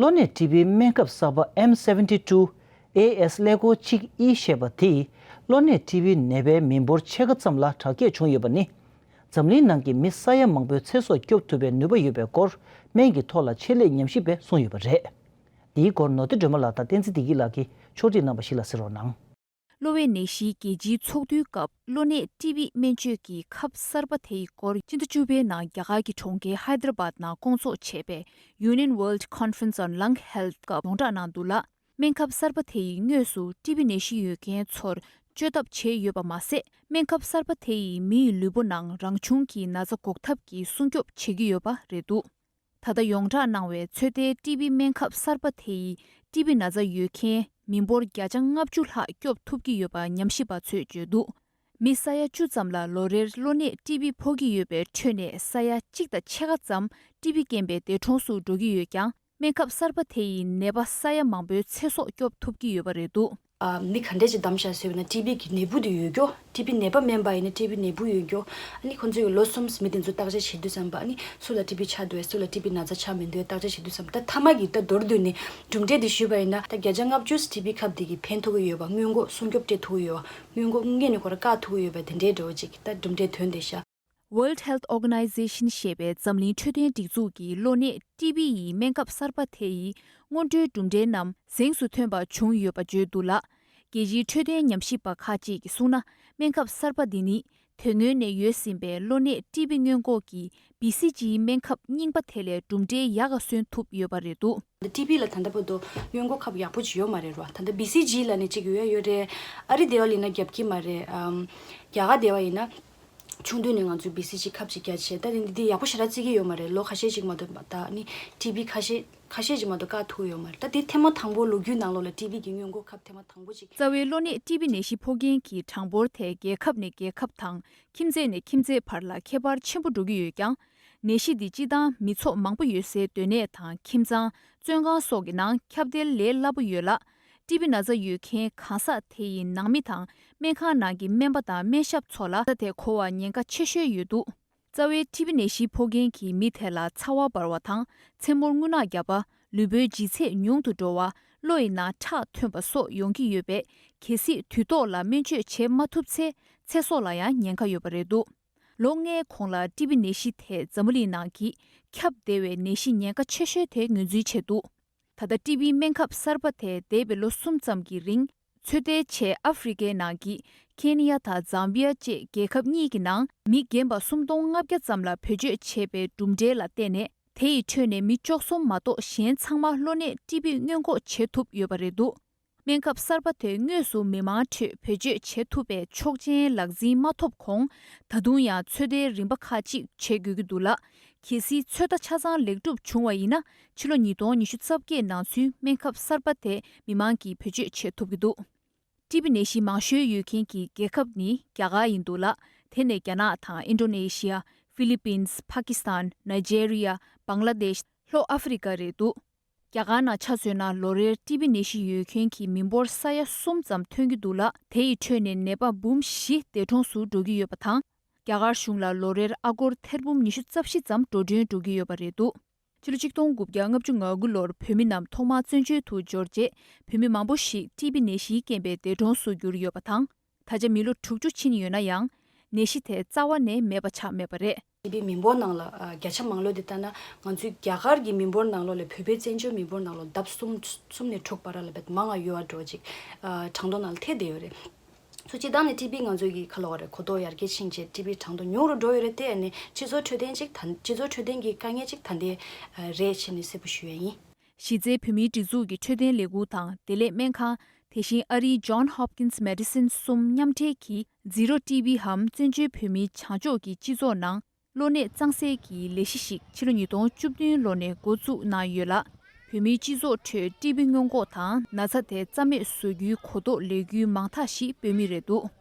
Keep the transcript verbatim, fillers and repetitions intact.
གློ་ནད་ཊི་བི་སྨན་ཁབ་གསར་པ་M seventy two A S ཀླད་ཀོར་གཅིག་ཨི་ཞེས་པ་དེས་གློ་ནད་ཊི་བི་ནད་པའི་མི་འབོར་ཕྱེད་ཀ་ཙམ་ལ་དྲག་སྐྱེད་བྱུང་ཡོད་པ་ནི། འཛམ་གླིང་ནང་གི་མི་ས་ཡ་མང་པོའི་ཚེ་སྲོག་སྐྱོབ་ཐུབ་པའི་ནུས་པ་ཡོད་པའི་སྐོར་སྨན་གྱི་ཐོག་ལ་ཆེད་ལས་ཉམས་ཞིབ་པས་གསུངས་ཡོད་པ་རེད། འདིའི་སྐོར་ནོར་བུ་སྒྲོལ་མ་ལགས་དང་བསྟན་འཛིན་བདེ་སྐྱིད་ལགས་ཀྱིས་ཕྱོགས་སྒྲིག་གནང་བ་ཞིག་ལ་གཟིགས་རོགས་གནང་། གློ་བའི་ནད་གཞིའི་རྒྱལ་སྤྱིའི་ཚོགས་འདུའི་སྐབས་གློ་ནད་ཊི་བི་སྨན་བཅོས་ཀྱི་ཁབ་གསར་པ་དེའི་སྐོར་སྤྱི་ཟླ་བཅུ་པའི་ནང་རྒྱ་གར་གྱི་གྲོང་ཁྱེར་ཧའི་ཏྲ་བཱད་ནང་བསྐོང་ཚོགས་བྱས་པའི་Union World Conference on Lung Health སྐབས་ཡོངས་བསྒྲགས་གནང་འདུག་ལ། སྨན་ཁབ་གསར་པ་དེ་ཡིས་དངོས་སུ་ཊི་བི་ནད་གཞི་ཡོད་མཁན་ཚོར་བཅོས་ཐབས་བྱས་ཡོད་པ་མ་ཟད། སྨན་ཁབ་གསར་པ་དེ་ཡིས་མི་ཡི་ལུས་པོ་ནང་རང་བྱུང་གི་ན་ཚ་འགོག་ཐབས་ཀྱི་སྲུང་སྐྱོབ་བྱེད་ཀྱི་ཡོད་པ་རེད་འདུག་ད་ལྟ་ཡོངས་བསྒྲགས་གནང་བའི་ཚོད་ལྟའི་ཊི་བི་སྨན་ཁབ་གསར་པ་དེ་ཡིས་ཊི་བི་ན་ཚ་ཡོད་མཁན་མི་འབོར་བརྒྱ་ཆ་ལྔ་བཅུ་ལྷག་སྐྱོབ་ཐུབ་ཀྱི་ཡོད་པ་ཉམས་ཞིབ་པ་ཚོས་བརྗོད་འདུག་མི་ས་ཡ་བཅུ་ཙམ་ལ་ལོ་རེར་གློ་ནད་ཊི་བི་ཕོག་གི་ཡོད་པའི་ཁྲོད་ནས་ས་ཡ་གཅིག་དང་ཕྱེད་ཀ་ཙམ་ཊི་བི་རྐྱེན་པས་འདས་གྲོངས་སུ་འགྲོ་གི་ཡོད་ཀྱང་། སྨན་ཁབ་གསར་པ་དེ་ཡིས་ནད་པ་ས་ཡ་མང་པོའི་ཚེ་སྲོག་སྐྱོབ་ཐུབ་ཀྱི་ཡོད་པ་རེད་འདུག་ཨ། མི་ག་འདྲས་ཅིག་བདམས་བཞག་ཟེར་བ་ན་ཊི་བི་གི་ནད་འབུ་དེ་ཡོད་རྒྱུ། ཊི་བི་ནད་པ་མིན་པ་ཡིན་ན་ཊི་བི་ནད་འབུ་ཡོད་རྒྱུ། ཨ་ནི་ཁོང་ཚོས་ལོ་གསུམ་མི་དེ་ཚོ་བརྟག་དཔྱད་བྱེད་དུས་ཙམ་པ། ཨ་ནི་སུ་ལ་ཊི་བི་ཆགས་འདུག་སུ་ལ་ཊི་བི་ན་ཚ་ཆགས་མི་འདུག་བརྟག་དཔྱད་བྱེད་དུས་ཙམ་པ། ད་མཐའ་མ་གི་ད་མདོར་བསྡུས་ནས་གྲུབ་འབྲས་དེ་ཞུས་པ་ཡིན་ན། ད་བརྒྱ་ཆ་ལྔ་བཅུ་ཊི་བི་ཁབ་དེ་གིས་ཕན་ཐོགས་ཀྱི་ཡོད་པ། སྔོན་འགོག་སྲུང་སྐྱོབ་སྤྲད་ཐུབ་ཀྱི་ཡོད་པ། སྔོན་འགོག་སྔོན་ནས་ཁོ་རང་བཀག་ཐུབ་ཀྱི་ཡོད་པ་དེ་འདྲའི་འདྲ་བོ་ཅིག་ད་གྲུབ་འབྲས་ཐོན་བསྡད་ཤག World Health Organization ཞེས་པའི་འཛམ་གླིང་འཕྲོད་བསྟེན་སྒྲིག་འཛུགས་ཀྱིས་གློ་ནད་ཊི་བི་ཡི་སྨན་ཁབ་གསར་པ་དེ་ཡི་སྔོན་འགྲོའི་གྲུབ་འབྲས་རྣམས་གཟེངས་སུ་ཐོན་པ་བྱུང་ཡོད་པ་བརྗོད་འདུག་ལ། རྒྱལ་སྤྱིའི་འཕྲོད་བསྟེན་ཉམས་ཞིབ་པ་ཁག་ཅིག་གིས་གསུངས་ན། སྨན་ཁབ་གསར་པ་འདི་ནི་དེ་སྔོན་ནས་ཡོད་ཟིན་པའི་གློ་ནད་ཊི་བི་སྔོན་འགོག་གི་བི་སི་ཇིའི་སྨན་ཁབ་རྙིང་པ་དེ་ལས་གྲུབ་འབྲས་ཡག་ག་སོན་ཐུབ་ཡོད་པ་རེད་འདུག་ཊི་བི་ལ་ད་ལྟ་བར་དུ་སྔོན་འགོག་ཁབ་ཡག་པོ་ཅིག་ཡོད་མ་རེད་རོ། ད་ལྟ་བི་སི་ཇི་ལབ་ནས་ཅིག་ཡོད་ཡོད་རེད། ཨ་རི་སྡེ་བ་ཡིན་ན་རྒྱབ་ཀྱི་མ་རེད། ཨམ། རྒྱ་གར་སྡེ་བ་ཡིན་ན། ཆུང་དུས་ནས་ང་ཚོས་བི་སི་ཇི་ཁབ་ཅིག་བརྒྱབ་བྱས། ད་ནི་འདི་ཡག་པོ་ཞེ་དྲག་བརྩི་གི་ཡོད་མ་རེད། ལོ་ཁ་ཤས་ཅིག་མ་གཏོགས་ད་ནི་ཊི་བི་ཁ་ཤས་ཁ་ཤས་ཅིག་མ་གཏོགས་བཀག་ཐུབ་ཡོད་མ་རེད། ད་འདི་ཐེངས་མ་དང་པོ་ལོ་རྒྱུས་ནང་ལོགས་ལ་ཊི་བི་གི་སྔོན་འགོག་ཁབ་ཐེངས་མ་དང་པོ་ཅིག་རྩ་བའི་གློ་ནད་ཊི་བི་ནད་གཞི་ཕོག་མཁན་གྱི་གྲངས་འབོར་དེ་རྒྱལ་ཁབ་ནས་རྒྱལ་ཁབ་དང་ཁྱིམ་མཚེས་ནས་ཁྱིམ་མཚེས་བར་ལ་ཁྱད་པར་ཆེན་པོ་འགྲོ་གི་ཡོད་ཀྱང་། ནད་གཞི་འདི་སྤྱི་བཏང་མི་ཚོགས་མང་པོ་ཡོད་སའི་སྡོད་གནས་དང་ཁྱིམ་ཚང་། བཙོན་ཁང་སོགས་ཀྱི་ནང་ཁྱབ་གདལ་ལས་སླ་པོ་ཡོད་ལ། ཊི་བི་ན་ཚ་ཡོད་མཁན་གང་ཟག་དེ་ཡི་ནང་མི་དང་སྨན་ཁང་ནང་གི་སྨན་པ་དང་སྨན་ཞབས་ཚོ་ལ་ན་ཚ་དེ་འགོ་བའི་ཉེན་ཁ་ཆེ་ཤོས་ཡོད་འདུག་རྩ་བའི་ཊི་བི་ནད་གཞི་ཕོག་མཁན་གྱི་མི་དེ་ལ་ཚ་བ་འབར་བ་དང་། མཚན་མོར་རྔུལ་ནག་བརྒྱབ་པ། ལུས་པོའི་ལྗིད་ཚད་ཉུང་དུ་འགྲོ་བ། གློ་ཡི་ནང་ཁྲག་ཐོན་པ་སོགས་ཡོང་གི་ཡོད་པས། གལ་སྲིད་དུས་ཐོག་ལ་སྨན་བཅོས་བྱེད་མ་ཐུབ་ཚེ། ཚེ་སྲོག་ལ་ཡང་ཉེན་ཁ་ཡོད་པ་རེད་འདུག་ལོ་ལྔའི་གོང་ལ་ཊི་བི་ནད་གཞི་དེ་འཛམ་བུ་གླིང་ནང་གི་ཁྱབ་བདེ་བའི་ནད་གཞི་ཉེན་ཁ་ཆེ་ཤོས་དེ་ངོས་འཛིན་བྱས་འདུག་ད་ལྟ་ཊི་བི་སྨན་ཁབ་གསར་པ་དེ་འདས་པའི་ལོ་གསུམ་ཙམ་གྱི་རིང་ཚོད་ལྟའི་ཆེད་ཨ་ཧྥེ་རི་ཁའི་ནང་གི་ཁེ་ནི་ཡ་དང་ཛམ་བི་ཡ་བཅས་རྒྱལ་ཁབ་གཉིས་ཀྱི་ནང་མི་རྒན་པ་སུམ་སྟོང་ལྔ་བརྒྱ་ཙམ་ལ་བེད་སྤྱོད་བྱས་པའི་གྲུབ་འབྲས་ལ་བརྟེན་ནས། དེ་ཡི་ཁྲོད་ནས་མི་བཅུ་གསུམ་མ་གཏོགས་གཞན་ཚང་མ་གློ་ནད་ཊི་བི་སྔོན་འགོག་བྱེད་ཐུབ་ཡོད་པ་རེད་འདུག་སྨན་ཁབ་གསར་པ་དེ་དངོས་སུ་མི་མང་ཁྲོད་བེད་སྤྱོད་བྱེད་ཐུབ་པའི་ཆོག་མཆན་ལག་འཛིན་མ་ཐོབ་གོང་། ད་དུང་ཡང་ཚོད་ལྟའི་རིམ་པ་ཁག་ཅིག་བྱེད་དགོས་ཀྱི་འདུག་ལ། གལ་སྲིད་ཚོད་ལྟ་ཆ་ཚང་ལེགས་གྲུབ་བྱུང་བ་ཡིན་ན། ཕྱི་ལོ་ཉིས་སྟོང་ཉི་ཤུ་རྩ་བརྒྱད་ནང་ཚུན་སྨན་ཁབ་གསར་པ་དེ་མི་མང་གིས་བེད་སྤྱོད་བྱེད་ཐུབ་ཀྱི་འདུག་ཊི་བི་ནད་གཞི་མང་ཤོས་ཡོད་མཁན་གྱི་རྒྱལ་ཁབ་ནི་རྒྱ་གར་ཡིན་འདུག་ལ། དེ་ནས་རྒྱ་ནག་དང་ཨིན་ཌོ་ནེ་ཤི་ཡ། ཧྥི་ལི་པིན། པ་ཀི་སི་ཐན། ནཱི་ཇེ་རི་ཡ། བང་ལ་དེཤ། ལྷོ་ཨ་ཧྥེ་རི་ཀ་རེད་འདུག་རྒྱ་གར་ནང་ཆ་མཚོན་ན་ལོ་རེར་ཊི་བི་ནད་གཞི་ཡོད་མཁན་གྱི་མི་འབོར་ས་ཡ་གསུམ་ཙམ་ཐོན་གྱི་འདུག་ལ། དེ་ཡི་ཁྲོད་ནས་ནད་པ་འབུམ་བཞི་འདས་གྲོངས་སུ་འགྲོ་གི་ཡོད་པ་དང་། རྒྱ་གར་གཞུང་ལ་ལོ་རེར་ཨ་སྒོར་ཐེར་འབུམ་ཉི་ཤུ་རྩ་བཞི་ཙམ་འགྲོ་གྲོན་འགྲོ་གི་ཡོད་པ་རེད་འདུག་ཕྱི་ལོ་ཆིག་སྟོང་དགུ་བརྒྱ་ལྔ་བཅུ་ང་དགུ་ལོར་བོད་མི་རྣམས་ཐོག་མར་བཙན་བྱོལ་དུ་འབྱོར་རྗེས། བོད་མི་མང་པོ་ཞིག་ཊི་བི་ནད་གཞིའི་རྐྱེན་པས་འདས་གྲོངས་སུ་གྱུར་ཡོད་པ་དང་། ད་ཆ་མི་ལོ་དྲུག་ཅུ་ཕྱིན་ཡོད་ན་ཡང་། ནད་གཞི་དེ་རྩ་བ་ནས་མེད་པ་ཆགས་མེད་པ་རེད། ཊི་བི་མི་འབོར་ནང་ལ་ཨ་བརྒྱ་ཆ་མང་ལོས་དེ་ལྟ་ན། ང་ཚོའི་རྒྱ་གར་གྱི་མི་འབོར་ནང་ལོགས་ལས་བོད་པའི་བཙན་བྱོལ་མི་འབོར་ནང་ལོགས་ལྡབ་གསུམ་གསུམ་ནས་དྲུག་བར་ལ་བེད་མང་ང་ཡོད་པ་འདྲ་བོ་ཅིག་ཨ་གྲངས་ཐོ་ནང་ལ་ཐེ་བསྡད་ཡོད་རེད། སོ་སྤྱིར་བཏང་ནས་ཊི་བི་ང་ཚོ་གི་ཁ་ལོ་བ་རེད། གོ་རྟོགས་ཡར་རྒྱས་ཕྱིན་རྗེས་ཊི་བི་གྲངས་ཐོ་ཉུང་རུ་འགྲོ་ཡོད་རེད་དེ། ཨ་ནི་སྤྱི་ཚོགས་འཕྲོད་བསྟེན་ཅིག་ད་སྤྱི་ཚོགས་འཕྲོད་བསྟེན་གྱི་དཀའ་ངལ་ཅིག་ད་ལྟའི་ཨ་རེད་བྱས་ནས་གསལ་པོ་ཞུ་ཡ་ཡིན། གཞི་རྩའི་བོད་མིའི་སྒྲིག་འཛུགས་ཀྱི་འཕྲོད་བསྟེན་ལས་ཁུངས་དང་བདེ་ལེགས་སྨན་ཁང་། དེ་བཞིན་ཨ་རིའི་John Hopkins Medicine གསུམ་མཉམ་འབྲེལ་གྱིས་Zero T B འམ་བཙན་བྱོལ་བོད་མིའི་བྱང་ཕྱོགས་ཀྱི་སྤྱི་ཚོགས་ནང་གློ་ནད་གཙང་སེལ་གྱི་ལས་གཞི་ཞིག་ཕྱི་ལོ་ཉིས་སྟོང་བཅུ་བདུན་ལོ་ནས་འགོ་བཙུགས་གནང་ཡོད་ལ། བོད་མིའི་སྤྱི་ཚོགས་ཁྲོད་ཊི་བི་སྔོན་འགོག་དང་ན་ཚ་དེ་རྩ་མེད་བཟོ་རྒྱུའི་གོ་རྟོགས་ལས་འགུལ་མང་དག་ཞིག་སྤེལ་མུས་རེད་འདུག